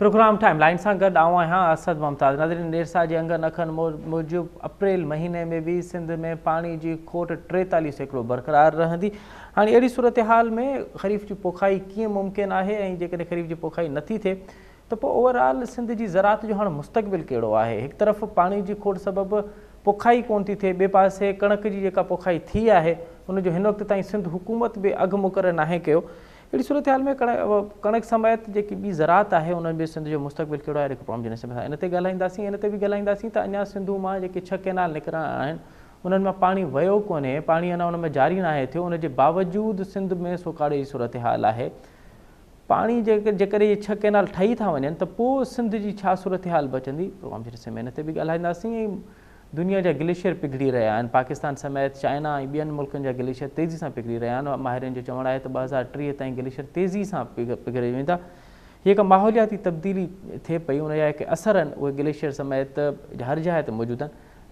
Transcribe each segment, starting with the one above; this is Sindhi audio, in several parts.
پروگرام ٽائيم لائين سان گڏ آئون آهيان اسد ممتاز. ناظرين، ارسا جي انگن اکرن موجب اپريل مهيني ۾ به سنڌ ۾ پاڻي جي کوٽ 43% برقرار رهندي. هاڻي اهڙي صورتحال ۾ خريف جي پوکائي ڪيئن ممڪن آهي ۽ جيڪڏهن خريف جي پوکائي نٿي ٿئي ته پوء اوور آل سنڌ جي زراعت جو هاڻ مستقبل ڪهڙو آهي؟ هڪ طرف پاڻي جي کوٽ سبب پوکائي ڪونه ٿي ٿئي، ٻئي پاسي ڪڻڪ جي جيڪا پوکائي ٿي آهي ان جو هن وقت تائين سنڌ حڪومت به اگهه مقرر ناهي ڪيو. اهڙي صورتحال ۾ ڪڻڪ سميت جيڪي ٻي زراعت آهي ان ۾ سنڌ جو مستقبل ڪهڙو آهي؟ پروگرام جي حصي ۾ ان تي ڳالهائينداسين. ان تي به ڳالهائينداسين ته اڃا سنڌو مان جيڪي 6 ڪئنال نڪرڻا آهن انهن مان پاڻي ويو ڪونهي، پاڻي اڃا ان ۾ جاري ناهي ٿيو، ان جي باوجود سنڌ ۾ سوڪاڙي جي صورتحال آهي. پاڻي جيڪڏهن اهي 6 ڪئنال ٺهي ٿا وڃن ته پوء سنڌ جي ڇا صورتحال بچندي؟ پروگرام جي حصي ۾ ان تي به ڳالهائينداسين. ۽ دنيا جا گليشيئر پگهلي رهيا آهن، پاڪستان سميت چائنا ۽ ٻين ملڪن جا گليشيئر تيزي سان پگهلي رهيا آهن. ماهرين جو چوڻ آهي ته 2030 تائين گليشيئر تيزي سان پگهلي ويندا. هي هڪ ماحولياتي تبديلي ٿئي پئي، ان جا جيڪي اثر آهن اهي گليشيئر سميت هر جاء تي موجود آهن.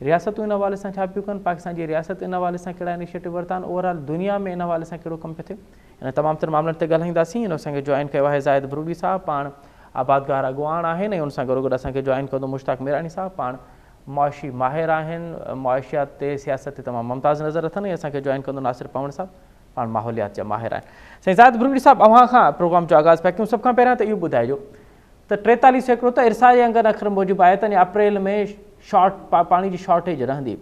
رياستون ان حوالي سان ڇا پيون ڪن؟ پاڪستان جي رياست ان حوالي سان ڪهڙا انيشيٽو ورتا آهن؟ اوور آل دنيا ۾ ان حوالي سان ڪهڙو ڪم پيو ٿئي؟ ان تمام تر معاملن تي ڳالهائينداسين. ان اسان کي جوائن ڪيو آهي زاهد بروڙي صاحب، پاڻ آبادگار اڳواڻ آهن ۽ ان سان گڏوگڏ اسان کي جوائن ڪندو مشتاق ميراڻي صاحب، پاڻ معاشي ماهر آهن، معاشيات تي سياست تي تمام ممتاز نظر اٿن ۽ اسان کي جوائن ڪندو ناصر پنهور صاحب، پاڻ ماحوليات جا ماهر آهن. سائين زاهد بروڙي صاحب، اوهان کان پروگرام جو آغاز پيا ڪيون. سڀ کان پهريان ته اهو ٻڌائجو ته 43% ته ارسا جي انگن اکرن موجب آهي ته اڃا اپريل ۾ شارٽ پاڻي جي شارٽيج رهندي.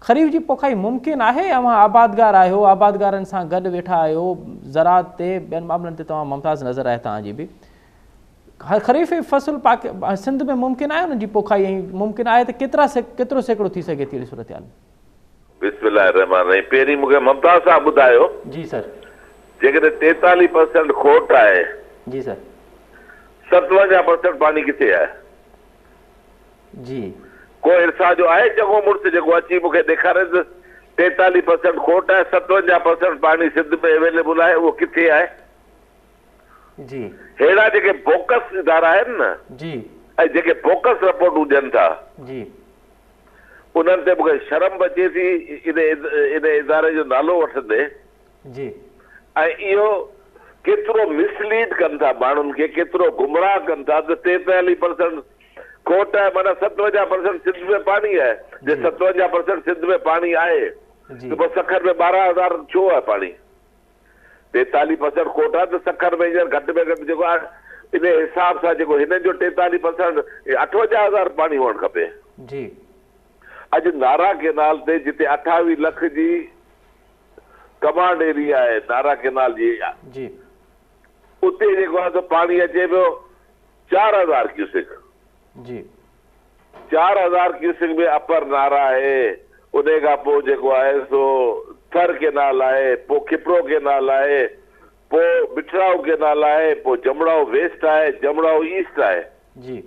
خريف جي پوکائي ممڪن آهي؟ اوهان آبادگار آهيو، آبادگارن سان گڏ ويٺا آهيو، زراعت تي ٻين معاملن تي تمام ممتاز نظر آهي توهان جي به. خريف فصل پاڪ سنڌ ۾ ممڪن آهي انهن جي پوکائي ۽ ممڪن آهي ته ڪيترا ڪيترو سيڪڙو ٿي سگهي ٿي اهڙي صورتحال ۾؟ بسم الله الرحمٰن الرحيم پهرين مون کي ممتاز صاحب ٻڌايو. جي سر. جيڪڏهن 43% کوٽ آهي. جي سر. 57% پاڻي ڪٿي آهي؟ جي. ڪو ارسا جو آهي چڱو مڙس جيڪو اچي مون کي ڏيکاري ته 43% کوٽ آهي 57% پاڻي سنڌ ۾ اويليبل آهي اهو ڪٿي آهي؟ جي. ههڙا جيڪي بوڪس ادارا آهن نه. جي. ۽ جيڪي بوڪس رپورٽون ڏين ٿا. جي. انهن تي مون کي شرم به اچي ٿي ان اداري جو نالو وٺندي. جي. ۽ اهو ڪيترو مس ليڊ ڪن ٿا ماڻهن کي، ڪيترو گمراهه ڪن ٿا ته 43% کوٽ آهي معنيٰ 57% سنڌ ۾ پاڻي آهي. جي 57% سنڌ ۾ پاڻي آهي ته پوء سکر ۾ 12,000 ڇو آهي پاڻي؟ 43% کوٽ آهي ته سکر ۾ هينئر گهٽ ۾ گهٽ جيڪو آهي ان حساب سان جيڪو هنن جو 43% 58,000 پاڻي هئڻ کپي. جي. اڄ نارا ڪينال تي جتي 28 لک جي ڪمانڊ ايريا آهي نارا ڪينال جي. جي. اتي جيڪو آهي سو پاڻي اچي پيو 4,000 ڪيوسڪ. جي. 4,000 ڪيوسڪ ۾ اپر نارا آهي، انهي کان پوء جيڪو آهي سو ٿر ڪينال آهي، پوء کپرو ڪينال آهي، پوء مٺڙائو ڪينال آهي، پوء جمڙائو ويسٽ آهي، جمڙائو ايسٽ آهي. جي.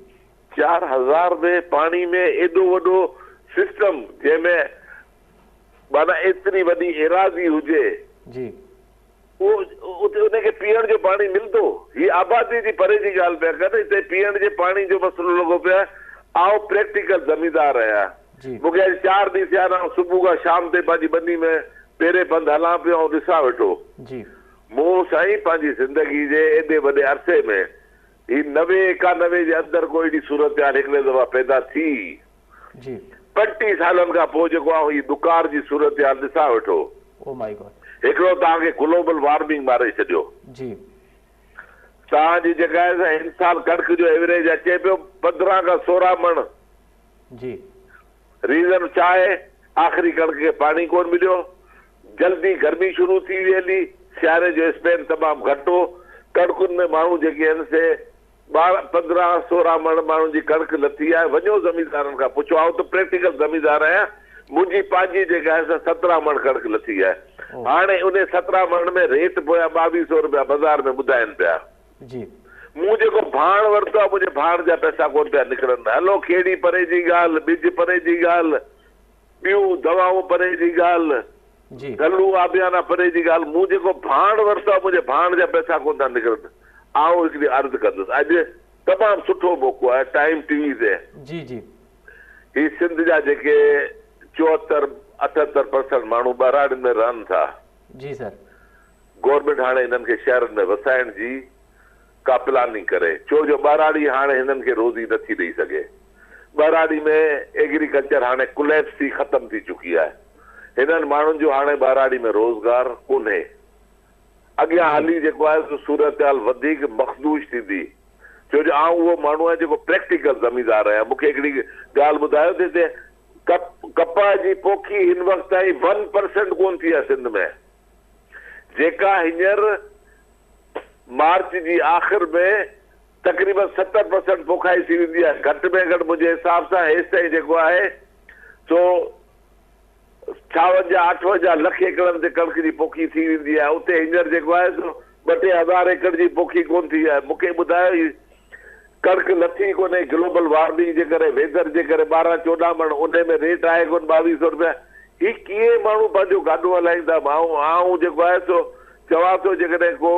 4,000 ۾ پاڻي ۾ ايڏو وڏو سسٽم جنهن ۾ معنيٰ ايتري وڏي ايراضي هجي. جي. اهو اتي ان کي پيئڻ جو پاڻي ملندو؟ هي آبادي جي پري جي ڳالهه پيا ڪن، هتي پيئڻ جي پاڻي جو مسئلو لڳو پيو آهي. آئون پريڪٽيڪل زميندار آهيان. مون کي اڄ 4 ڏينهن ٿيا آهن، آئون صبح کان شام تائين پنهنجي ٻني ۾ پيرين پنڌ هلان پيو ۽ ڏسان ويٺو. مون سائين پنهنجي زندگي جي ايڏي وڏي عرصي ۾ هي 90 91 جي اندر ڪو اهڙي صورتحال هڪڙي دفعا پيدا ٿي. 35 سالن کان پوء جيڪو آئون هي ڏڪار جي صورتحال ڏسان ويٺو. Oh my God. هڪڙو توهان کي گلوبل وارمنگ ماري ڇڏيو. جي. توهان جي جيڪا آهي سا هن سال ڪڻڪ جو ايوريج اچي پيو 15 کان 16 مڻ. جي. ريزن ڇا آهي؟ آخري ڪڻڪ کي پاڻي ڪونه مليو. جلدي گرمي شروع ٿي وئي هلي. سياري جو اسپين تمام گهٽ هو. ڪڻڪن ۾ ماڻهو جيڪي آهن سي 12، 15، 16 مڻ ماڻهن جي ڪڻڪ لٿي آهي، وڃو زميندارن کان پڇو، آئون ته پريڪٽيڪل زميندار آهيان، منهنجي پنهنجي جيڪا آهي سا 17 مڻ ڪڻڪ لٿي آهي، هاڻي انهي 17 مڻ ۾ ريٽ پويان 22 سو رپيا بازار ۾ ٻڌائين پيا. جي. مون جيڪو ڀاڻ ورتو آهي، منهنجي ڀاڻ جا پئسا ڪونه پيا نڪرن، هلو کيڙي پري جي ڳالهه، ٻج پري جي ڳالهه، ٻيون دوائون پري جي ڳالهه، جي. گلو آبيانا پري جي ڳالهه، مون جيڪو ڀاڻ ورتو آهي، منهنجي ڀاڻ جا پئسا ڪونه ٿا نڪرن. آئون هڪڙي عرض ڪندس، اڄ تمام سٺو موقعو آهي ٽائيم ٽي وي تي. جي جي. هي سنڌ جا جيڪي 74 78 پرسنٽ ماڻهو ٻهراڙين ۾ رهن ٿا. جي سر. گورنمينٽ هاڻي انهن کي شهرن ۾ وسائڻ جي ڪا پلاننگ ڪري، ڇو جو ٻهراڙي هاڻي هنن کي روزي نٿي ڏئي سگهي. ٻهراڙي ۾ ايگريڪلچر هاڻي ڪوليپس ٿي ختم ٿي چڪي آهي. هنن ماڻهن جو هاڻي ٻهراڙي ۾ روزگار ڪونهي. اڳيان هلي جيڪو آهي سو صورتحال وڌيڪ مخدوش ٿيندي. ڇو جو آئون اهو ماڻهو آهيان جيڪو پريڪٽيڪل زميندار آهيان. مون کي هڪڙي ڳالهه ٻڌايو ته هتي ڪپهه جي پوکي هن وقت تائين ون پرسنٽ ڪونه ٿي آهي سنڌ ۾، جيڪا هينئر مارچ جي آخر ۾ تقريبن 70% پوکائي ٿي ويندي آهي. گهٽ ۾ گهٽ منهنجي حساب سان هيستائين جيڪو آهي سو 56 58 لک ايڪڙن تي ڪڻڪ جي پوکي ٿي ويندي آهي. اتي هينئر جيڪو آهي سو ٻه ٽي هزار ايڪڙ جي پوکي ڪونه ٿي آهي. مون کي ٻڌايو هي ڪڻڪ لٿي ڪونهي گلوبل وارمنگ جي ڪري ويدر جي ڪري 12 14 مڻ انهي ۾ ريٽ آهي ڪونه 22 سو رپيا هي ڪيئن ماڻهو پنهنجو گاڏو هلائيندا. آئون جيڪو آهي سو چوان ٿو جيڪڏهن ڪو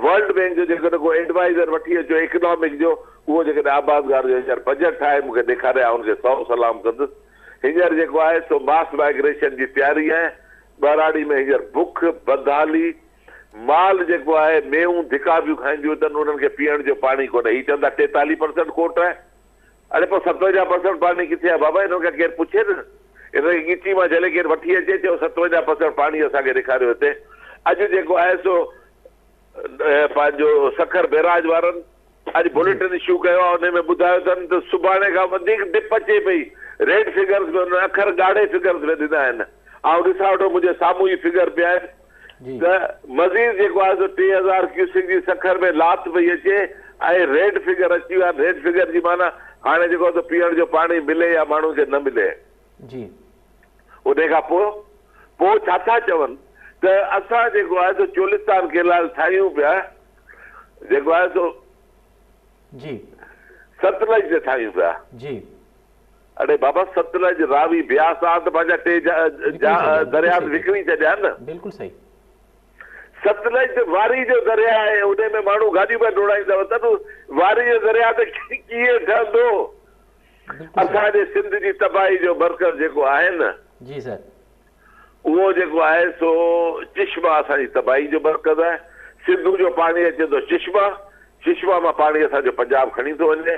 ورلڊ بينڪ جو جيڪڏهن ڪو ايڊوائيزر وٺي اچو اڪنامڪ جو اهو جيڪڏهن آبادگار جو هينئر بجيٽ ٺاهي مون کي ڏيکاري آئون ان کي 100 سلام ڪندس. هينئر جيڪو آهي سو ماس مائگريشن جي تياري آهي. ٻهراڙي ۾ هينئر بک، بدحالي، مال جيڪو آهي مينهون ڌڪا پيون کائينديون اٿن انهن کي پيئڻ جو پاڻي ڪونهي. هي چون ٿا 43% کوٽ آهي. اڙي پوء 57% پاڻي ڪٿي آهي بابا انهن کان ڪير پڇي نه. انهن کي ڳچي مان جهلي ڪير وٺي اچي چئو 57% پاڻي اسان کي ڏيکاريو هتي. اڄ جيڪو آهي سو پنهنجو سکر بيراج وارن اڄ بليٽن اشو ڪيو آهي ان ۾ ٻڌايو اٿن ته سڀاڻي کان وڌيڪ ڊپ اچي پئي. ريڊ فگرز ۾ انهن اکر ڳاڙهي فگرز ۾ ڏنا آهن. آئون ڏسان وٺو منهنجي سامهون ئي فگر پيا آهن ته مزيد جيڪو آهي سو 3000 ڪيوسڪ جي سکر ۾ لاٿ پئي اچي ۽ ريڊ فگر اچي ويو آهي. ريڊ فگر جي معنيٰ هاڻي جيڪو آهي سو پيئڻ جو پاڻي ملي يا ماڻهن کي نه ملي. انهي کان پوء ڇا ٿا چون ته اسان جيڪو آهي سو چولستان ڪينال ٺاهيون پيا جيڪو آهي سو ستلج تي ٺاهيون پيا. اڙي بابا ستلج، راوي، بياس آ ته پنهنجا ٽي درياء ته وڪڻي ڇڏيا نه. بلڪل صحيح. ستلج ته واري جو درياء آهي انهي ۾ ماڻهو گاڏيون پيا ڊوڙائيندا وتن واري جو درياء ته ڪيئن ٺهندو. اسان جي سنڌ جي تباهي جو مرڪز جيڪو آهي نه. جي سر. اهو جيڪو آهي سو چشما اسان جي تباهي جو مرڪز آهي. سنڌو جو پاڻي اچي ٿو چشما، چشما مان پاڻي اسان جو پنجاب کڻي ٿو وڃي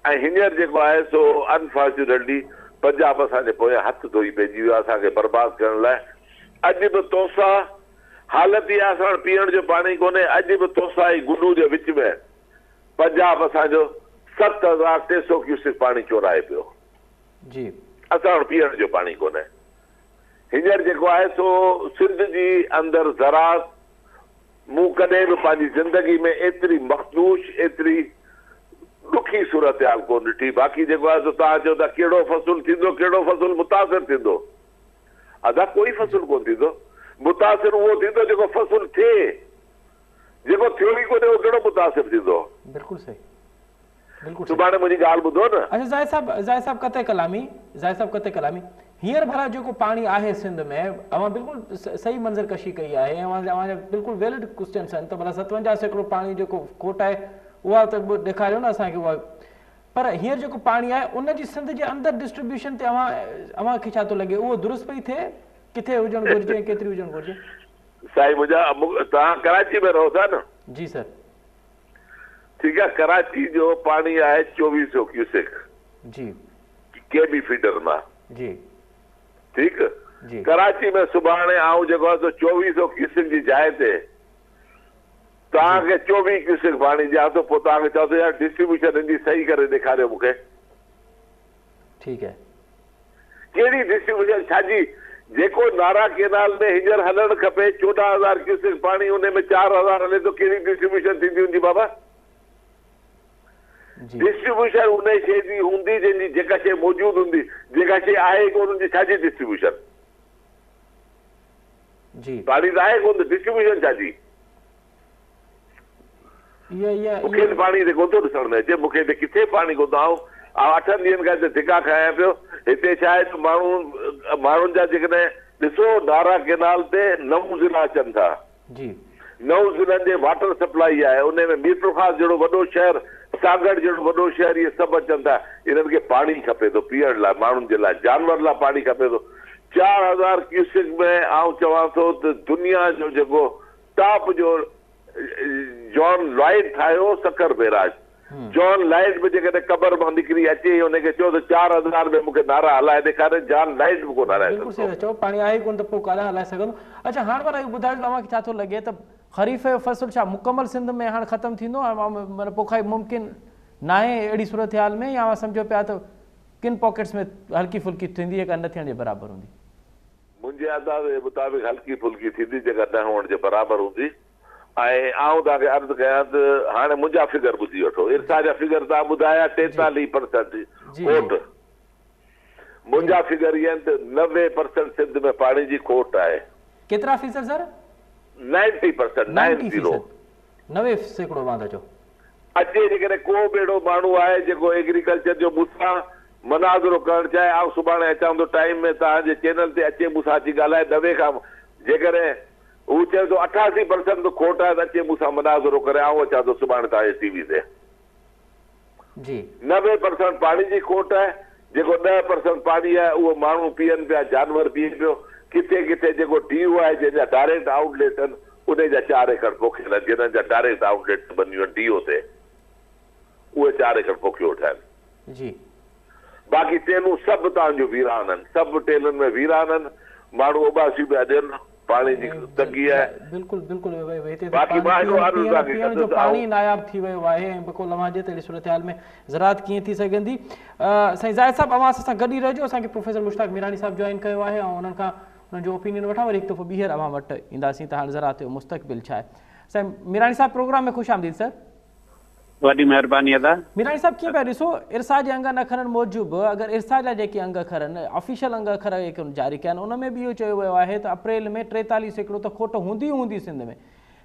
۽ هينئر جيڪو آهي سو انفارچونيٽلي پنجاب اسان جي پويان هٿ ڌوئي پئجي ويو آهي اسان کي برباد ڪرڻ لاء. اڄ به تونسا حالت اها اسان وٽ پيئڻ جو پاڻي ڪونهي اڄ به تونسا ۽ گڊو جي وچ ۾ پنجاب اسان جو 7300 ڪيوسڪ پاڻي چورائي پيو. جي. اسان وٽ پيئڻ جو پاڻي ڪونهي. هينئر جيڪو آهي سو سنڌ جي اندر زراعت مون ڪڏهن به پنهنجي زندگي ۾ ايتري مخدوش ايتري ڏکي صورتحال ڪونه ڏٺي. باقي جيڪو آهي سو توهان چئو ٿا ڪهڙو فصل ٿيندو ڪهڙو فصل متاثر ٿيندو. ادا ڪوئي فصل ڪونه ٿيندو. متاثر اهو ٿيندو جيڪو فصل ٿئي. جيڪو ٿيو ئي ڪونهي اهو ڪهڙو متاثر ٿيندو. بلڪل صحيح. بلڪل صحيح. سڀاڻي منهنجي ڳالهه ٻڌو نه. اڇا زاهد صاحب زاهد صاحب قطع ڪلامي زاهد صاحب قطع ڪلامي هينئر ڀلا جيڪو پاڻي آهي سنڌ ۾ اوهان بلڪل صحيح منظر ڪشي ڪئي آهي ۽ اوهان اوهان جا بلڪل ويلڊ ڪوسچنس آهن ته ڀلا 57% پاڻي جيڪو کوٽ آهي اها ته ڏيکاريو نه اسان کي اها پر هينئر جيڪو پاڻي آهي ان جي سنڌ جي اندر ڊسٽريبيوشن تي اوهان اوهان کي ڇا ٿو لڳي اهو درست پئي ٿئي ڪٿي هجڻ گهرجي ۽ ڪيتري هجڻ گهرجي؟ سائين منهنجا توهان ڪراچي ۾ رهو ٿا نه؟ جي سر. ٺيڪ آ ڪراچي جو پاڻي آهي 2400 ڪيوسڪ. جي. ڪي بي فيڊر مان. جي. ٺيڪ. جي. ڪراچي ۾ سڀاڻي آئون جيڪو آهي سو 2400 ڪيوسڪ جي جاء تي توهان کي 24 ڪيوسڪ پاڻي ڏيان ٿو پوء توهان کي چوان ٿو يار ڊسٽريبيوشن هن جي صحيح ڪري ڏيکاريو مون کي. ٺيڪ آهي. ڪهڙي ڊسٽريبيوشن ڇا جي؟ جيڪو نارا ڪينال ۾ هينئر هلڻ کپي 14,000 ڪيوسڪ پاڻي انهي ۾ 4,000 هلي ٿو ڪهڙي ڊسٽريبيوشن ٿيندي ان جي بابا؟ ڊسٽريبيوشن انهي شيء جي هوندي جنهن جي جيڪا شيء موجود هوندي جيڪا شيء آهي ئي ڪونه ان جي ڇا جي ڊسٽريبيوشن؟ پاڻي ته آهي ڪونه ته ڊسٽريبيوشن ڇا جي؟ مون کي ته پاڻي هتي ڪونه ٿو ڏسڻ ۾ اچي، مون کي هتي ڪٿي به پاڻي ڪونه ٿو، آئون اٺن ڏينهن کان هتي ڌڪا کايان پيو، هتي ڇا آهي ته ماڻهو ماڻهن جا جيڪڏهن ڏسو نارا ڪينال تي نو ضلعا اچن ٿا، نو ضلعن جي واٽر سپلائي آهي، انهي ۾ ميرپورخاص جهڙو وڏو شهر، سانگهڙ جهڙو وڏو شهر اهي سڀ اچن ٿا، انهن کي پاڻي کپي ٿو پيئڻ لاء، ماڻهن جي لاء، جانور لاء پاڻي کپي ٿو، 4000 ڪيوسڪ ۾ آئون چوان ٿو ته دنيا جو جيڪو ٽاپ جو جان لائيڊ ٺاهيو سکر بيراج. جان لائيڊ به جيڪڏهن قبر مان نڪري اچي ۽ ان کي چئو ته 4000 ۾ مون کي نارا هلائي ڏيکاري، جان لائيڊ به ڪونه هلائي بلڪل سگهندو. صحيح ٿا چئو، پاڻي آهي ئي ڪونه ته پوء ڪاڏانهن هلائي سگهندو. اڇا هاڻ ڀلا اهو ٻڌايو ته اوهان کي ڇا ٿو لڳي ته خريف جو فصل ڇا مڪمل سنڌ ۾ هاڻ ختم ٿيندو ۽ معنيٰ پوکائي ممڪن ناهي اهڙي صورتحال ۾ يا اوهان سمجهو پيا ته ڪن پاڪيٽس ۾ هلڪي ڦلڪي ٿيندي جيڪا نه ٿيڻ جي برابر هوندي؟ منهنجي اندازي جي مطابق هلڪي ڦلڪي ٿيندي جيڪا نه هئڻ جي برابر هوندي ۽ آئون توهان کي عرض ڪيان ته هاڻي منهنجا فگر ٻڌي وٺو ارسا جا فگر توهان ٻڌايا 43 پرسنٽ کوٽ منهنجا فگر اهي آهن ته 90 پرسنٽ سنڌ ۾ پاڻي جي کوٽ آهي. ڪيترا فيصد سر؟ 90 percent, nine 90 zero. فيصد، 90% اوهان ٿا چئو. اچي جيڪڏهن ڪو به اهڙو ماڻهو آهي جيڪو ايگريڪلچر جو مون سان مناظرو ڪرڻ چاهي، آئون سڀاڻي اچان ٿو ٽائيم ۾ توهان جي چينل تي، اچي مون سان اچي ڳالهائي. 90 کان جيڪڏهن هو چئي ٿو 88% به کوٽ آهي ته اچي مون سان مناظرو ڪري، آئون اچان ٿو سڀاڻي توهان جي ٽي وي تي. 90% پاڻي جي کوٽ آهي، جيڪو 10% پاڻي آهي اهو ماڻهو پيئن پيا، جانور پيئي پيو، ڪٿي ڪٿي جيڪو ڊي او آهي جنهن جا ڊائريڪٽ آئوٽ ليٽ آهن انهي جا 4 ايڪڙ پوکيل آهن، جنهن جا ڊائريڪٽ آئوٽ ليٽ بنيون آهن ڊي او تي اهي 4 ايڪڙ پوکيو ويٺا آهن. باقي ٽيلون سڀ توهان جون ويران آهن، سڀ ٽيلن ۾ ويران آهن، ماڻهو اوٻاسيون پيا ڏين، پاڻي جي تنگي آهي. بلڪل بلڪل هتي ته باقي مان پاڻي هڪڙو عرض پيئڻ توهان کي پيئڻ جو ڪندس پاڻي آئون. ناياب ٿي ويو آهي ۽ بقول اوهان جي ته اهڙي صورتحال ۾ زراعت ڪيئن ٿي سگهندي. سائين زاهد صاحب اوهان اسان سان گڏ ئي رهجو، اسان کي پروفيسر مشتاق ميراڻي صاحب جوائن ڪيو آهي ۽ انهن کان انهن جو اوپينين وٺان وري هڪ دفعو ٻيهر اوهان وٽ اينداسين ته هاڻ زراعت جو مستقبل ڇا آهي. سائين ميراڻي صاحب پروگرام ۾ خوش آمديد سر. وڏي مهرباني ادا. ميراڻي صاحب ڪيئن پيا ڏسو ارسا جي انگن اکرن موجب اگر ارسا جا جيڪي انگ اکر آهن آفيشل انگ اکر جيڪي جاري ڪيا آهن ان ۾ به اهو چيو ويو آهي ته اپريل ۾ 43% ته کوٽ هوندي ئي هوندي سنڌ ۾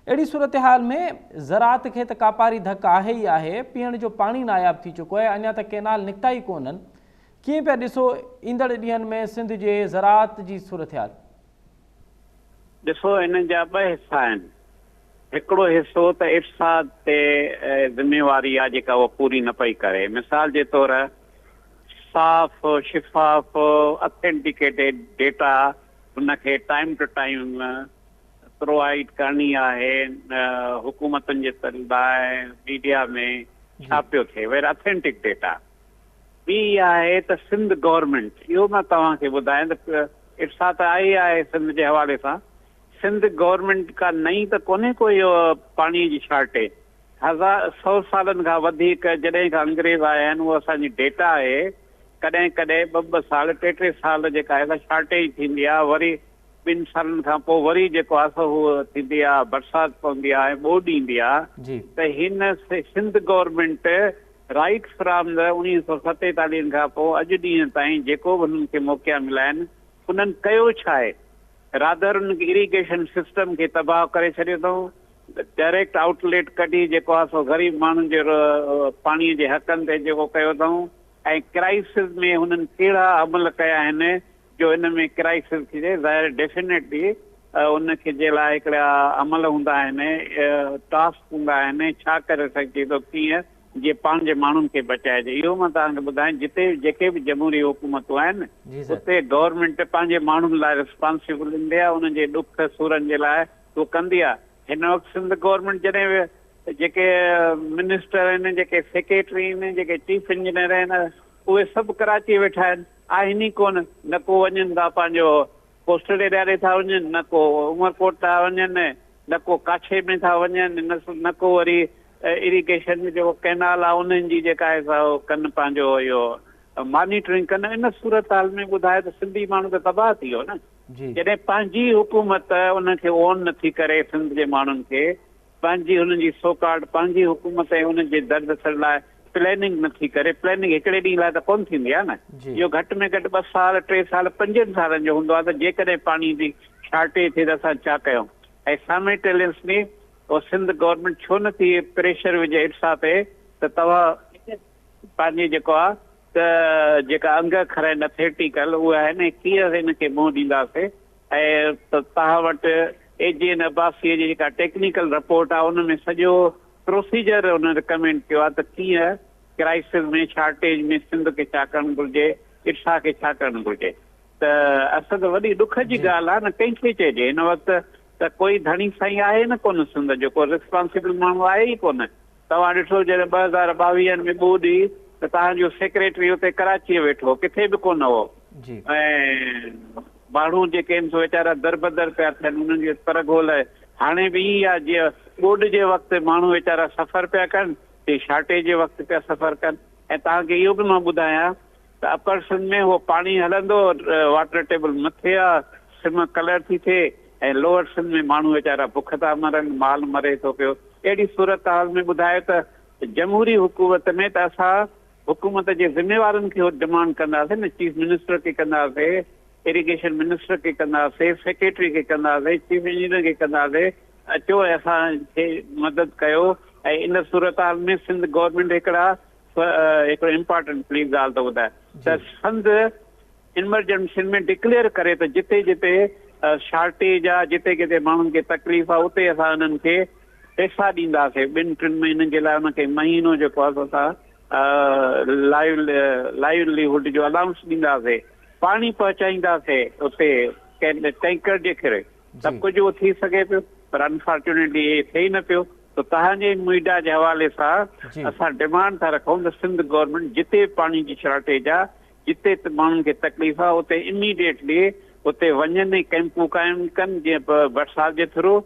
اهڙي صورتحال ۾ زراعت کي ته ڪاپاري ڌڪ آهي ئي آهي پيئڻ جو پاڻي ناياب ٿي چڪو آهي اڃا ته ڪينال نڪتا ئي ڪونهن ڪيئن پيا ڏسو ايندڙ ڏينهن ۾ سنڌ جي زراعت جي صورتحال؟ ڏسو ان جا ٻه حصا آهن. هڪڙو حصو ته ارسا تي ذميواري آهي جيڪا اها پوري نه پئي ڪري. مثال جي طور صاف شفاف اٿينٽيڪيٽيڊ ڊيٽا هن کي ٽائيم ٽو ٽائيم پرووائيڊ ڪرڻي آهي حڪومتن جي لاء ميڊيا ۾ ڇا پيو ٿئي وير اٿينٽڪ ڊيٽا. ٻي اها آهي ته سنڌ گورنمينٽ، اهو مان توهان کي ٻڌايان ته ارسا ته آهي ئي آهي سنڌ جي حوالي سان، سنڌ گورنمينٽ ڪا نئين ته ڪونهي ڪو اهو پاڻي جي شارٽيج هزار سئو سالن کان وڌيڪ جڏهن کان انگريز آيا آهن اهو اسان جي ڊيٽا آهي ڪڏهن ڪڏهن ٻه ٻه سال ٽي ٽي سال جيڪا آهي سا شارٽيج ٿيندي آهي وري ٻن سالن کان پوء وري جيڪو آهي سو هو ٿيندي آهي برسات پوندي آهي ۽ ٻوڏ ايندي آهي ته هن Sindh government right from the 1947 کان پوء اڄ ڏينهن تائين جيڪو به هنن کي موقعا مليا آهن انهن ڪيو ڇا آهي؟ رادر انهن کي اريگيشن سسٽم کي تباهه ڪري ڇڏيو اٿئون، ڊائريڪٽ آئوٽ ليٽ ڪڍي جيڪو آهي سو غريب ماڻهن جي پاڻي جي حقن تي جيڪو ڪيو اٿئون ۽ ڪرائسز ۾ هنن ڪهڙا عمل ڪيا آهن جو ان ۾ ڪرائسز ٿئي ظاهر ڊيفينيٽلي ان کي جي لاء هڪڙا عمل هوندا آهن ٽاسڪ هوندا آهن ڇا ڪري سگهجي ٿو ڪيئن جي پنهنجي ماڻهن کي بچائجي اهو مان توهان کي ٻڌايان جتي جيڪي به جمهوري حڪومتون آهن اتي گورنمينٽ پنهنجي ماڻهن لاء رسپانسبل هوندي آهي انهن جي ڏک سورن جي لاء اهو ڪندي آهي هن وقت سنڌ گورنمينٽ جڏهن جيڪي منسٽر آهن جيڪي سيڪريٽري آهن جيڪي چيف انجنيئر آهن اهي سڀ ڪراچي ويٺا آهن آهن ئي ڪونه، نه ڪو وڃن ٿا پنهنجو ڪوسٽل ايريا ڏي ٿا وڃن، نه ڪو عمرڪوٽ ٿا وڃن، نه ڪو ڪاڇي ۾ ٿا وڃن، نه ڪو وري اريگيشن جو جيڪو ڪئنال آهي انهن جي جيڪا آهي سا ڪن پنهنجو اهو مانيٽرنگ ڪن. ان صورتحال ۾ ٻڌايو ته سنڌي ماڻهو ته تباهه ٿي ويو نه. جڏهن پنهنجي حڪومت انهن کي اون نٿي ڪري سنڌ جي ماڻهن کي پنهنجي هنن جي سو ڪارڊ پنهنجي حڪومت ۽ انهن جي درد سر لاء پلاننگ نه ٿي ڪري، پلاننگ هڪڙي ڏينهن لاء ته ڪونه ٿيندي آهي نه، اهو گهٽ ۾ گهٽ ٻه سال، ٽي سال، پنجن سالن جو هوندو آهي ته جيڪڏهن پاڻي جي شارٽيج ٿئي ته اسان ڇا ڪيون ۽ سائملٽينسلي اهو سنڌ گورنمينٽ ڇو نه ٿي پريشر وجهي ارسا تي ته توهان پنهنجي جيڪو آهي ته جيڪا انگ اکر آهن اٿيٽيڪل اهي آهن ۽ ڪيئن ان کي منهن ڏينداسين ۽ توهان وٽ اي جي اين عباسيء جي جيڪا ٽيڪنيڪل رپورٽ آهي ان ۾ سڄو پروسيجر ان رڪمينڊ ڪيو آهي ته ڪيئن ڪرائسز ۾ شارٽيج ۾ سنڌ کي ڇا ڪرڻ گهرجي، ارسا کي ڇا ڪرڻ گهرجي ته اسد وڏي ڏک جي ڳالهه آهي نه ڪنهن کي چئجي هن وقت ته ڪوئي ڌڻي سائين آهي نه ڪونه سنڌ جو ڪو ريسپانسبل ماڻهو آهي ئي ڪونه. توهان ڏٺو جڏهن 2022 ۾ ٻوڏ هئي ته توهان جو سيڪريٽري اتي ڪراچيء ويٺو هو ڪٿي به ڪونه هو ۽ ماڻهو جيڪي آهن سو ويچارا دربدر پيا ٿين انهن جي پرگهول هاڻي به ائين آهي جيئن ٻوڏ جي وقت ماڻهو ويچارا سفر پيا ڪن تيئن شارٽيج جي وقت پيا سفر ڪن ۽ توهان کي اهو به مان ٻڌايان ته اپر سنڌ ۾ اهو پاڻي هلندو واٽر ٽيبل مٿي آ سم ڪلر ٿي ٿئي ۽ لوئر سنڌ ۾ ماڻهو ويچارا بک ٿا مرن مال مري ٿو پيو اهڙي صورتحال ۾ ٻڌايو ته جمهوري حڪومت ۾ ته اسان حڪومت جي ذميوارن کي ڊمانڊ ڪنداسين نه چيف منسٽر کي ڪنداسين اريگيشن منسٽر کي ڪنداسين سيڪريٽري کي ڪنداسين چيف انجنيئر کي ڪنداسين اچو ۽ اسان کي مدد ڪيو ۽ ان صورتحال ۾ سنڌ گورنمينٽ هڪڙا هڪڙو امپارٽنٽ پليز ڳالهه ٿو ٻڌايان ته سنڌ ايمرجنسين ۾ ڊڪليئر ڪري ته جتي جتي شارٽيج آ جتي ڪٿي ماڻهن کي تڪليف آ اتي اسان انهن کي پئسا ڏينداسين ٻن ٽن مهينن جي لاء انهن کي مهينو جيڪو آ سو اسان لائيوليهوڊ جو الائونس ڏينداسين پاڻي پهچائينداسين اتي ٽينڪر جي ڪري سڀ ڪجهه اهو ٿي سگهي پيو پر انفارچونيٽلي اهي ٿئي نه پيو ته توهان جي ميڊيا جي حوالي سان اسان ڊمانڊ ٿا رکون ته سنڌ گورنمينٽ جتي پاڻي جي شارٽيج آ جتي ماڻهن کي تڪليف آ اتي اميڊيٽلي اتي وڃن ۽ ڪئمپون قائم ڪن جيئن برسات جي ٿرو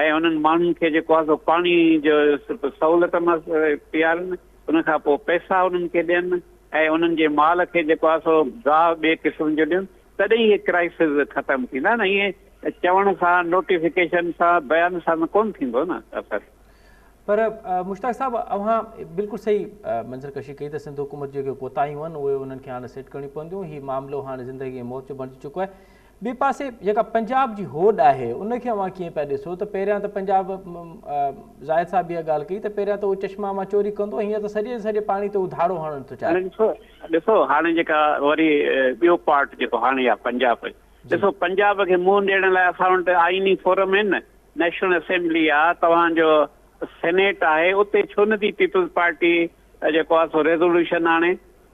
۽ انهن ماڻهن کي جيڪو آ سو پاڻي جو سهولت مان پيارن ان کان پوء پئسا انهن کي ڏين ۽ انهن جي مال کي جيڪو آ سو گاهه ٻئي قسم جو ڏين تڏهن اهي ڪرائسز ختم ٿيندا نه ائين چوڻ سان نوٽيفڪيشن سان بيان سان ڪونه ٿيندو نه اثر. پر مشتاق صاحب اوهان بلڪل صحيح منظر ڪشي ڪئي ته سنڌ حڪومت جيڪي ڪوتاهيون آهن اهي انهن کي هاڻي سيٽ ڪرڻيون پونديون هي معاملو هاڻي زندگي ۽ موت جو بڻجي چڪو آهي ٻئي پاسي جيڪا پنجاب جي هوڏ آهي ان کي اوهان ڪيئن پيا ڏسو ته پهريان ته پنجاب زاهد صاحب اها ڳالهه ڪئي ته پهريان ته اهو چشما مان چوري ڪندو هينئر ته سڄي سڄي پاڻي تي هو ڌاڙو هڻڻ ٿو چاهي. ڏسو هاڻي جيڪا وري ٻيو پارٽ جيڪو هاڻي آهي پنجاب ڏسو پنجاب کي منهن ڏيڻ لاء اسان وٽ آئيني فورم آهن نه نيشنل اسيمبلي آهي توهان جو سينيٽ آهي اتي ڇو نه ٿي پيپلز پارٽي جيڪو آهي سو ريزولوشن آڻي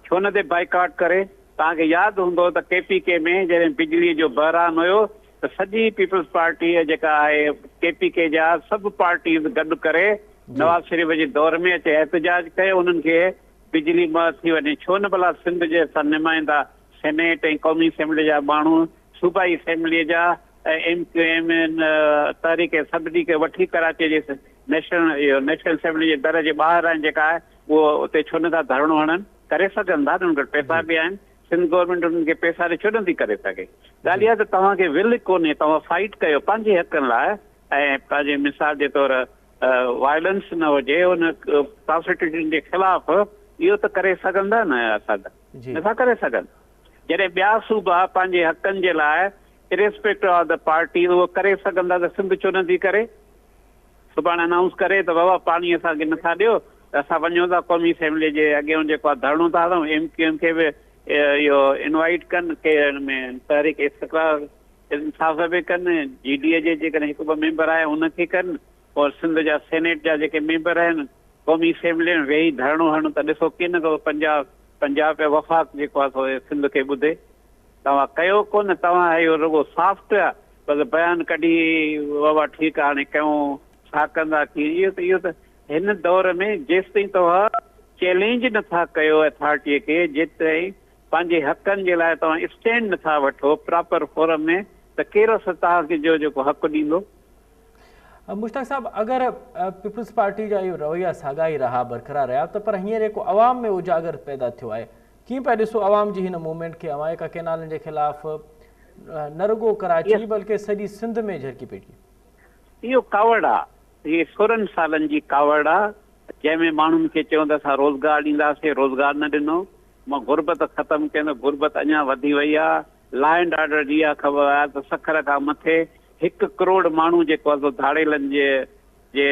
ڇو نه ٿي بائيڪاٽ ڪري توهان کي ياد هوندو ته ڪي پي ڪي ۾ جڏهن بجلي جو بحران هيو ته سڄي پيپلز پارٽي جيڪا آهي ڪي پي ڪي جا سڀ پارٽيز گڏ ڪري نواز شريف جي دور ۾ اچي احتجاج ڪيو انهن کي بجلي مه ٿي وڃي ڇو نه ڀلا سنڌ جي اسان نمائندا سينيٽ ۽ قومي اسيمبلي جا ماڻهو صوبائي اسيمبلي جا ۽ ايم ڪيو ايم تحريڪ سڀني کي وٺي ڪراچي جي نيشنل اهو نيشنل اسيمبلي جي در جي ٻاهران جيڪا آهي اهو اتي ڇو نه ٿا ڌرڻو هڻن ڪري سگهن ٿا نه انهن وٽ پئسا به آهن سنڌ گورنمينٽ انهن کي پئسا ڏئي ڇو نه ٿي ڪري سگهي ڳالهه اها ته توهان کي ول ڪونهي توهان فائيٽ ڪيو پنهنجي حقن لاء ۽ پنهنجي مثال جي طور وائلنس نه هجي ان ڪانسٽيٽيوشن جي خلاف اهو ته ڪري سگهندا نه اسد نٿا ڪري سگهن جڏهن ٻيا صوبا پنهنجي حقن جي لاء اريسپيڪٽو آف the party اهو ڪري سگهندا ته سنڌ ڇو نٿي ڪري سڀاڻي انائونس ڪري ته بابا پاڻي اسان کي نٿا ڏيو ته اسان وڃون ٿا قومي اسيمبلي جي اڳيون جيڪو آهي ڌرڻو ٿا هڻون ايم ڪيو ايم کي به اهو انوائيٽ ڪن ڪي ان ۾ تحريڪ استقلال انصاف به ڪن، جي ڊي اي جي جيڪڏهن هڪ ٻه ميمبر آهي ان کي ڪن، پوء سنڌ جا سينيٽ جا جيڪي ميمبر آهن قومي اسيمبلي ۾ ويهي ڌرڻو هڻن ته ڏسو ڪيئن نه ٿو پنجاب پنجاب يا وفاق جيڪو آهي سو سنڌ کي ٻڌي. توهان ڪيو ڪونه توهان اهو رڳو سافٽ آهي بس بيان ڪڍي بابا ٺيڪ آهي هاڻي ڪيون ڇا ڪندا ڪيئن اهو ته اهو ته هن دور ۾ جيستائين توهان چئلينج نٿا ڪيو اٿارٽي کي جيستائين پنهنجي حقن جي لاء توهان اسٽينڊ نه ٿا وٺو پراپر فورم ۾ ته ڪير اسان توهان کي جو جيڪو حق ڏيندو. مشتاق صاحب اگر پيپلز پارٽي جا اهي رويا ساڳا ئي رها برقرار رهيا ته پر هينئر جيڪو عوام ۾ اجاگر پيدا ٿيو آهي ڪيئن پيا ڏسو عوام جي هن موومينٽ کي اوهان جيڪا ڪينالن جي خلاف نه رڳو ڪراچي بلڪه سڄي سنڌ ۾ جهرڪي پيٽي. اهو ڪاوڙ آ هي 16 سالن جي ڪاوڙ آ جنهن ۾ ماڻهن کي چيو ته اسان روزگار ڏينداسين روزگار نه ڏنو مان غربت ختم ڪيم ته غربت اڃا وڌي وئي آ، لا اينڊ آرڊر جي اها خبر آهي ته سکر کان مٿي هڪ ڪروڙ ماڻهو جيڪو آهي سو ڌاڙيلن جي جي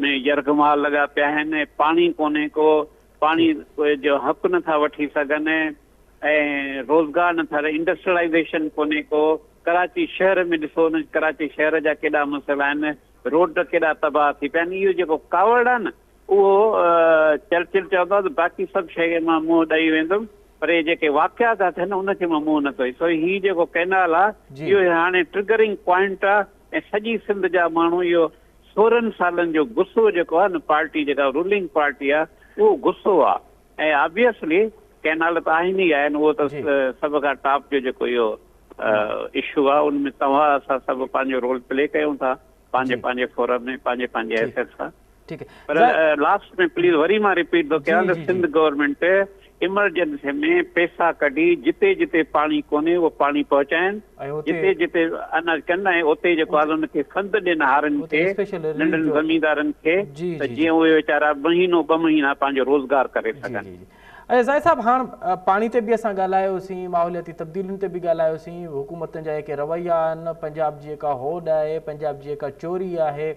۾ يرغمال لڳا پيا آهن، پاڻي ڪونهي ڪو، پاڻي جو حق نه ٿا وٺي سگهن ۽ روزگار نه ٿا انڊسٽريلائيزيشن ڪونهي ڪو، ڪراچي شهر ۾ ڏسو نه ڪراچي شهر جا ڪيڏا مسئلا آهن، روڊ ڪيڏا تباهه ٿي پيا آهن، اهو جيڪو ڪاوڙ آهي نه اهو چرچل چوندو آهي ته باقي سڀ شيء کي مان منهن ڏئي ويندم پر اهي جيڪي واقعا ٿا ٿين ان کي مان منهن نٿو ڏئي سو هي جيڪو ڪئنال آهي اهو هاڻي ٽرگرنگ پوائنٽ آهي ۽ سڄي سنڌ جا ماڻهو اهو 16 سالن جو غصو جيڪو آهي نه پارٽي جيڪا رولنگ پارٽي آهي اهو غصو آهي ۽ آبويسلي ڪئنال ته آهن ئي آهن اهو ته سڀ کان ٽاپ جو جيڪو اهو اشو آهي ان ۾ توهان اسان سڀ پنهنجو رول پلي ڪيون ٿا پنهنجي پنهنجي فورم ۾ پنهنجي پنهنجي حيثيت سان. ٺيڪ پر لاسٽ ۾ پليز وري مان رپيٽ ٿو ڪيان ته سنڌ گورنمينٽ ايمرجنسي ۾ پيسا ڪڍي جتي جتي پاڻي ڪونهي اهو پاڻي پهچائين جتي جتي اناج ڪن ۽ اتي جيڪو آهي ان کي فند ڏين هارين کي ننڍن زميندارن کي ته جيئن اهي ويچارا مهينو ٻه مهينا پنهنجو روزگار ڪري سگهن. اچا زاهد صاحب هاڻ پاڻي تي به اسان ڳالهايوسين ماحولياتي تبديلين تي به ڳالهايوسين حڪومتن جا جيڪي رويا آهن پنجاب جي جيڪا هوڏ آهي پنجاب جي جيڪا چوري آهي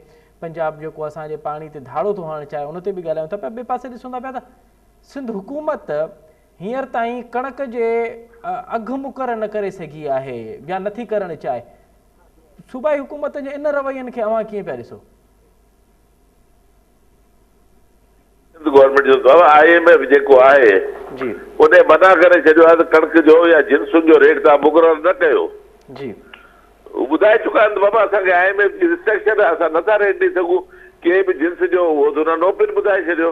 پنجاب جيڪو اسان جي پاڻي تي ڌاڙو ٿو هڻڻ چاهي ان تي به ڳالهايون ٿا پيا ٻئي پاسي ڏسون ٿا پيا ته سنڌ حڪومت هينئر تائين ڪڻڪ جي اگهه مقرر نه ڪري سگهي آهي يا نٿي ڪرڻ چاهي صوبائي حڪومت جي ان روين کي اوهان ڪيئن پيا ڏسو؟ سنڌ گورنمينٽ جو بابا I M F جيڪو آهي جي ان منع ڪري ڇڏيو آهي ته ڪڻڪ جو يا جنسن جو ريٽ توهان مقرر نه ڪيو. جي. هو ٻڌائي چڪا آهن ته بابا اسان کي I M F جي ريسٽرڪشن آهي اسان نٿا ريٽ ڏئي سگهون ڪنهن به جنس جو اهو ته انهن اوپن ٻڌائي ڇڏيو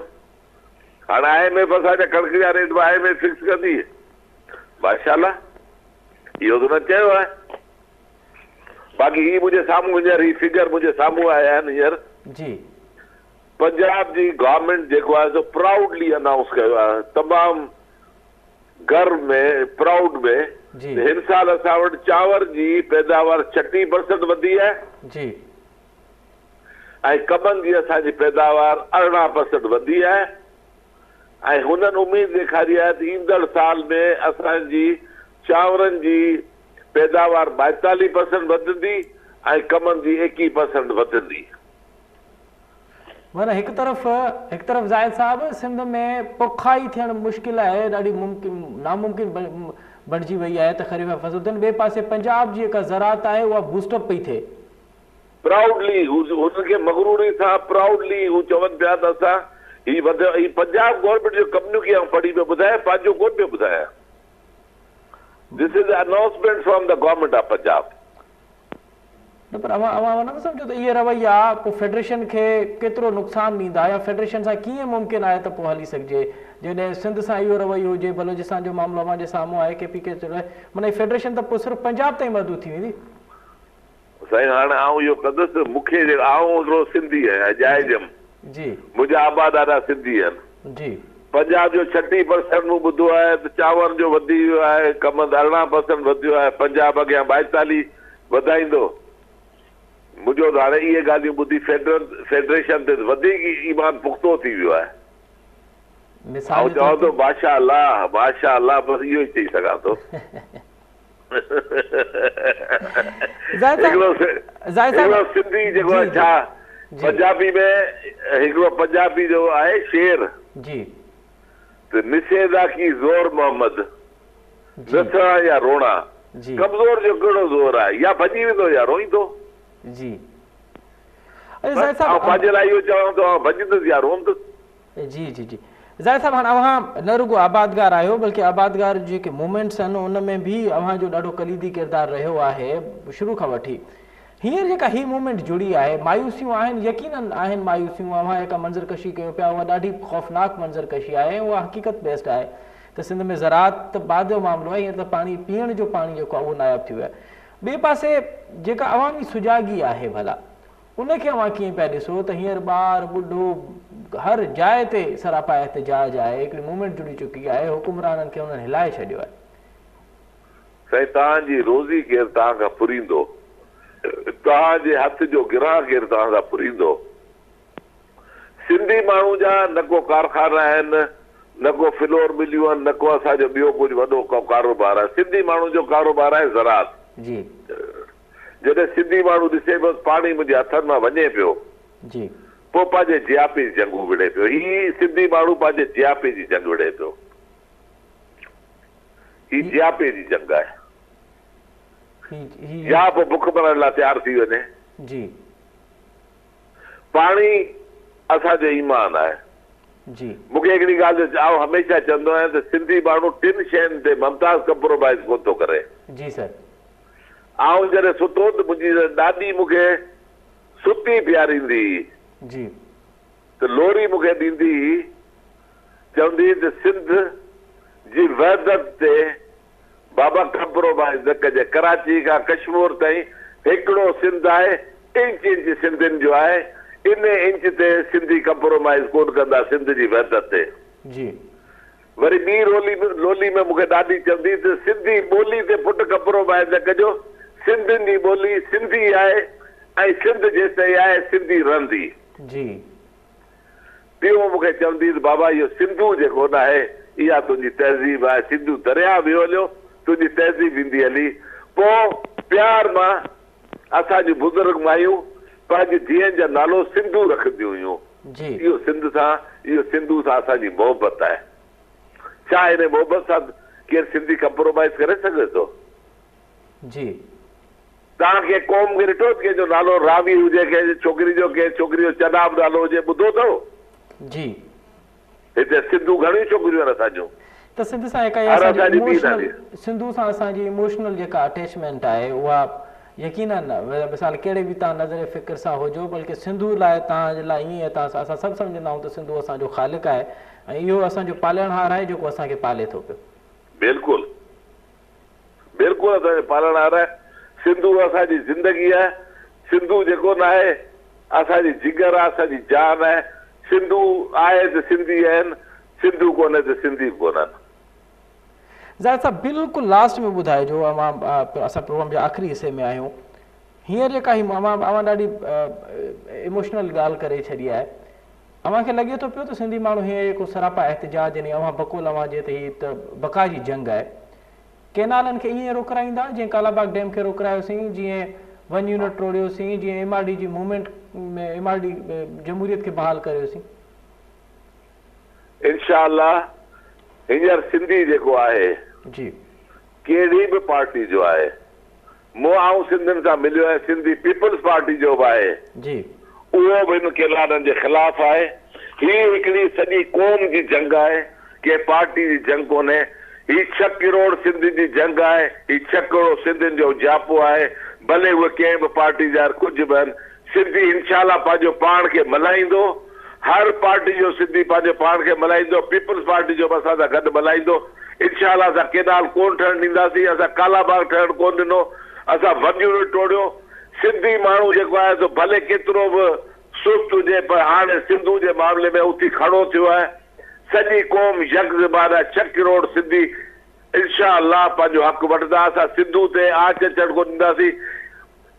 هاڻ I M F اسان جا ڪڻڪ جا ريٽ به I M F fix ڪندي ماشاء الله اهو ته انهن چيو آهي باقي هي منهنجي سامهون هينئر هي فگر منهنجي سامهون آيا آهن هينئر جي پنجاب جي گورنمينٽ جيڪو آهي سو پرائوڊلي انائونس ڪيو آهي تمام گرو ۾ پرائوڊ ۾ ته هن سال اسان وٽ چانور جي پيداوار 36 پرسنٽ وڌي آهي جي. ۽ ڪمند جي اسان جي پيداوار 18 پرسنٽ وڌي آهي ۽ هنن اميد ڏيکاري آهي ته ايندڙ سال ۾ اسان جي چانورن جي پيداوار 42 پرسنٽ وڌندي ۽ ڪمند جي 21 پرسنٽ وڌندي. معنيٰ هڪ طرف هڪ طرف زاهد صاحب سنڌ ۾ پوکائي ٿيڻ مشڪل آهي ڏاڍي ممڪن ناممڪن بڻجي وئي آهي ته خريف جا فصل ٿين ٻئي پاسي پنجاب جي جيڪا زراعت آهي اها بوسٽ اپ پئي ٿئي. پرائوڊلي هو هنن کي مغروري سان پرائوڊلي هو چون پيا ته اسان هي وڌ هي پنجاب گورنمينٽ جو ڪميونڪي آئون پڙهي پيو ٻڌايان پنهنجو ڪونه پيو ٻڌايان this is announcement from the government of Punjab. نه پر اوهان اوهان نه سمجهو ته اهي رويا پوء فيڊريشن کي ڪيترو نقصان ڏيندا يا فيڊريشن سان ڪيئن ممڪن آهي ته پوء هلي سگهجي جڏهن سنڌ سان اهو رويو هجي بلوچستان جو معاملو اوهان جي سامهون آهي ڪي پي ڪي معنيٰ هي فيڊريشن ته پوء صرف پنجاب تائين محدود ٿي ويندي. سائين هاڻ آئون اهو ڪندس مون کي آئون هڪڙو سنڌي آهيان ڄائي ڄم جي. منهنجا ابا ڏاڏا سنڌي آهن. جي. پنجاب جو 36 پرسنٽ مون ٻڌو آهي ته چانور جو وڌي ويو آهي، ڪمند 18 پرسنٽ وڌيو آهي، پنجاب اڳيان 42 وڌائيندو. منهنجو ته هاڻي اهي ڳالهيون ٻڌي فيڊرل فيڊريشن تي وڌيڪ ايمان پختو ٿي ويو آهي. مثال آئون جي چوان طور ٿو تي. ماشاء الله ماشاء الله بس اهو ئي چئي سگهان ٿو. زاهد صاحب هڪڙو زاهد صاحب هڪڙو سنڌي جيڪو جي آهي جي ڇا جي پنجابي ۾ هڪڙو پنجابي جو آهي شعر جي ته نسي دا ڪي زور محمد جي نسڻا يا روڻا جي ڪمزور جو ڪهڙو زور آهي يا ڀڄي ويندو يا روئيندو. جي اچا بس زاهد صاحب آئون پنهنجي لاء اهو چوان ٿو آئون ڀڄندس يا روئندس. جي جي جي زاهد صاحب هاڻ اوهان نه رڳو آبادگار آهيو بلڪه آبادگار جيڪي موومينٽس آهن ان ۾ به اوهان جو ڏاڍو ڪليدي ڪردار رهيو آهي شروع کان وٺي هينئر جيڪا هي موومينٽ جڙي آهي مايوسيون آهن يقينن آهن مايوسيون اوهان جيڪا منظر ڪشي ڪيو پيا اها ڏاڍي خوفناڪ منظر ڪشي آهي ۽ اها حقيقت بيسڊ آهي ته سنڌ ۾ زراعت ته بعد جو معاملو آهي هينئر ته پاڻي پيئڻ جو پاڻي جيڪو آهي اهو ناياب ٿي ويو آهي ٻئي پاسي جيڪا عوامي سجاڳي آهي ڀلا ان کي اوهان ڪيئن پيا ڏسو ته هينئر ٻار، ٻڍو هر جاء تي سراپا احتجاج آهي، هڪڙي موومينٽ جڙي چڪي آهي، حڪمرانن کي انهن هلائي ڇڏيو آهي. سائين توهان جي روزي ڪير توهان کان ڦريندو، توهان جي هٿ جو گرهه ڪير توهان کان ڦريندو. سنڌي ماڻهو جا نه ڪو ڪارخانا آهن، نه ڪو فلور مليون آهن، نه ڪو اسان جو ٻيو ڪجهه وڏو ڪو ڪاروبار آهي. سنڌي ماڻهو جو ڪاروبار آهي زراعت. جي. جڏهن سنڌي ماڻهو ڏسي پيو ته پاڻي منهنجي هٿن مان وڃي پيو، جي. پوء پنهنجي جياپي جي جنگ هو وڙهي پيو. هي سنڌي ماڻهو پنهنجي جياپي جي جنگ وڙهي پيو. هي جياپي جي جنگ آهي. هي هي يا پوء بک مرڻ لاء تيار ٿي وڃي. جي. پاڻي اسان جو ايمان آهي. جي. مون کي هڪڙي ڳالهه جو آئون هميشه چوندو آهيان ته سنڌي ماڻهو ٽن شين تي ممتاز ڪمپرومائيز ڪونه ٿو ڪري. جي سر. آئون جڏهن ستو ته منهنجي ڏاڏي مون کي ستي پياريندي هئي. جي. ته لوري مون کي ڏيندي هئي، چوندي هئي ته سنڌ جي وحدت تي بابا ڪمپرومائيز نه ڪجي، ڪراچي کان ڪشمور تائين هڪڙو سنڌ آهي، انچ انچ سنڌين جو آهي، انهي انچ تي سنڌي ڪمپرومائيز ڪونه ڪندا سنڌ جي وحدت تي. جي. وري ٻي رولي لولي ۾ مون کي ڏاڏي چوندي هئي ته سنڌي ٻولي تي پٽ ڪمپرومائيز نه ڪجو، سنڌين جي ٻولي سنڌي آهي ۽ سنڌ جيستائين آهي سنڌي رهندي. جي. ٽيون مون کي چوندي ته بابا اهو سنڌو جيڪو نه آهي اها تنهنجي تهذيب آهي، سنڌو درياء ويو هليو تنهنجي تهذيب ويندي هلي. پوء پيار مان اسان جون بزرگ مايون پنهنجي ڌيئن جا نالو سنڌو رکنديون هيون. جي. اهو سنڌ سان اهو سنڌو سان اسان جي محبت آهي. ڇا انهي محبت سان ڪير سنڌي ڪمپرومائيز ڪري سگهي ٿو؟ جي. توهان ڪنهن قوم کي ڏٺو ڪنهن جو نالو راوي هجي ڪنهن ڇوڪري جو ڪنهن ڇوڪري جو چناب نالو هجي ٻڌو اٿو؟ جي. هتي سنڌو گهڻيون ڇوڪريون آهن اسان جون. ته سنڌ سان هڪ اها اسان جي اموشنل سنڌو سان اسان جي اموشنل جيڪا اٽيچمينٽ آهي اها يقينن مثال ڪهڙي به توهان نظر فڪر سان هجو بلڪه سنڌو لاء توهان جي لاء ائين توهان اسان سڀ سمجهندا آهيون ته سنڌو اسان جو خالق آهي ۽ اهو اسان جو پالڻهار آهي جيڪو اسان کي پالي ٿو پيو. بلڪل. بلڪل اسان جو پالڻهار آهي، سنڌو اسان جي زندگي آهي، سنڌو جيڪو ناهي اسان جي جگر آهي، اسان جي جان آهي، سنڌو آهي ته سنڌي آهن، سنڌو ڪونهي ته سنڌي به ڪونهن. زاهد صاحب بلڪل لاسٽ ۾ ٻڌائجو اوهان اسان پروگرام جي آخري حصي ۾ آهيون هينئر جيڪا هي اوهان اوهان ڏاڍي ايموشنل ڳالهه ڪري ڇڏي آهي اوهان کي لڳي ٿو پيو ته سنڌي ماڻهو هينئر جيڪو سراپا احتجاج يعني اوهان بقول اوهان جي ته هي ته بقا جي جنگ آهي ڪينالن کي ائين روڪرائيندا جيئن ڪالاباغ ڊيم کي روڪرايوسين، جيئن ون يونٽ ٽوڙيوسين، جيئن ايم آر ڊي جي موومينٽ ۾ ايم آر ڊي جمهوريت کي بحال ڪريوسين. انشاء الله هينئر سنڌي جيڪو آهي جي. ڪهڙي به پارٽي جو آهي مون آئون سنڌين سان مليو آهيان سنڌي پيپلز پارٽي جو به آهي جي. اهو به هن ڪينالن جي خلاف آهي هي هڪڙي سڄي قوم جي جنگ آهي ڪنهن پارٽي جي جنگ ڪونهي هي ڇهه ڪروڙ سنڌين جي جنگ آهي هي ڇهه ڪروڙ سنڌين جو جياپو آهي ڀلي اهي ڪنهن به پارٽي جا آهن ڪجهه به آهن سنڌي انشاء الله پنهنجو پاڻ کي ملهائيندو هر پارٽي جو سنڌي پنهنجو پاڻ کي ملهائيندو، پيپلز پارٽي جو به اسان سان گڏ ملهائيندو، انشاء الله اسان ڪينال ڪونه ٺهڻ ڏينداسين، اسان ڪالا باغ ٺهڻ ڪونه ڏنو، اسان ون يونٽ ٽوڙيو، سنڌي ماڻهو جيڪو آهي سو ڀلي ڪيترو به سست هجي پر هاڻي سنڌو جي معاملي ۾ اٿي کڙو ٿيو آهي، سڄي قوم يڪ زبان آهي، ڇهه ڪروڙ سنڌي انشاء الله پنهنجو حق وٺندا، اسان سنڌو تي آنچ اچڻ ڪونه ڏينداسين.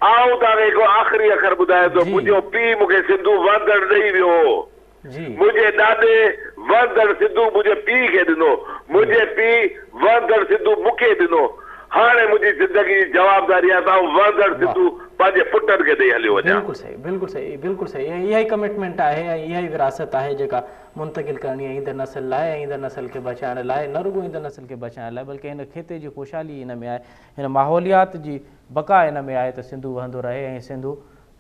آئون توهان کي هڪڙو آخري اکر ٻڌايان ٿو، منهنجو پيء مون کي سنڌو وهندڙ ڏئي ويو هو. منهنجي ڏاڏي وهندڙ سنڌو منهنجي پيء کي ڏنو. منهنجي پيء وهندڙ سنڌو مون کي ڏنو. هاڻي منهنجي زندگي جي جوابداري آهي ته آئون وهندڙ سنڌو پنهنجي پٽن کي ڏئي هليو وڃان. بلڪل صحيح بلڪل صحيح بلڪل صحيح ۽ اها ئي ڪمٽمينٽ آهي ۽ اها ئي وراثت آهي جيڪا منتقل ڪرڻي آهي ايندڙ نسل لاء ۽ ايندڙ نسل کي بچائڻ لاء نه رڳو ايندڙ نسل کي بچائڻ لاء بلڪه هن خطي جي خوشحالي ان ۾ آهي هن ماحوليات جي بقا ان ۾ آهي ته سنڌو وهندو رهي ۽ سنڌو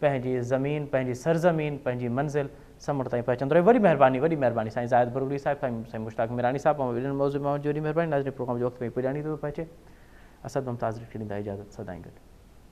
پنهنجي زمين، پنهنجي سرزمين، پنهنجي منزل سمنڊ تائين پهچندو رهي. وڏي مهرباني وڏي مهرباني سائين زاهد ڀرڳڙي صاحب، سائين مشتاق ميراڻي صاحب اوهان ٻنهين موضوع ۾ اوهان جي وڏي مهرباني. ناظرين پروگرام جو وقت پئي پڄاڻي تي ٿو پهچي. اسد ممتاز کي ڏيندا اجازت سدائين گڏ.